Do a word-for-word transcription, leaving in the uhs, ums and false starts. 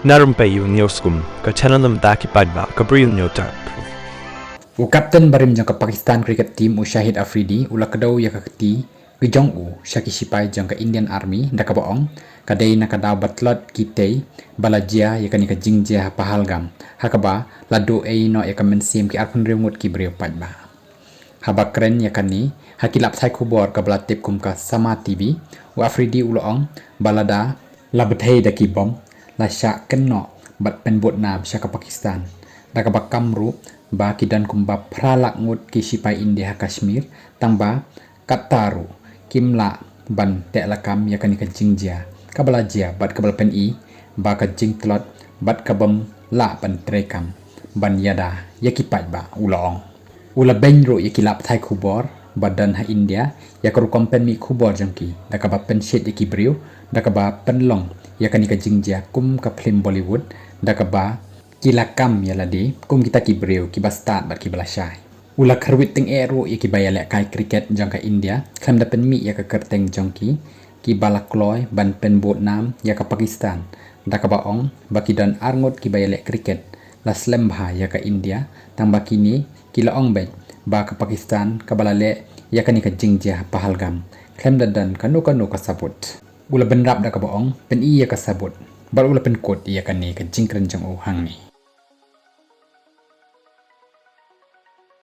Na rympei u News Kum, ka channel na bynta ki paidbah ka Bri u News Tap. U kapten barim jong ka Pakistan cricket team u Shahid Afridi u la kdew ïa ka kti ki jong u sha ki sipai jong ka Indian Army da kaba ong ka dei na ka daw ba tlot ki tei ba la jia ïa kane ka jingjia ha Pahalgam, ha kaba la duh ei noh ïa ka mynsiem ki arphew hynriew ngut ki briew paidbah. Haba kren ïa kane ha ki lad pathai khubor kaba la tip kum ka Sama T V, u Afridi u la ong ba lada la bthei da ki bom, la shah kynnoh bad pynbud nam sha ka Pakistan. Da kaba kam ruh ba ki don kumba phra lak ngut ki sipai India ha Kashmir, tang ba katta ruh kim lah ban teh lakam ïa kane ka jingjia kaba la jia bad kaba la pyni ba ka jingtlot bad ka bym lah ban treikam ban ïada ïa ki paidbah, u la ong. U la beiñ ruh ïa ki lad pathai khubor ba don ha India ïa ka rukom pynmih khubor jong ki da kaba pynshit ïa ki briew, da kaba pynlong ïa kane ka jingjia kum ka phlim Bollywood, da kaba ki la kam ïa lade kum kita ki briew kiba stad bad kiba lashai. U la khyrwit tyngeh ruh ïa kiba ïalehkai cricket jong ka India khlem da pynmih ïa ka kyrteng jong ki, kiba la kloi ban pynbud nam ïa ka Pakistan, da kaba ong ba ki don ar ngut kiba ïaleh cricket la slem bha ïa ka India, tang ba kine ki la ong beit ba ka Pakistan kaba la leh ïa kane ka jingjia ha Pahalgam khlem da don kano kano ka sabut. U la bynrap da kaba ong pyni ïa ka sabut bad u la pynkut ïa kane ka jingkren jong u hangne.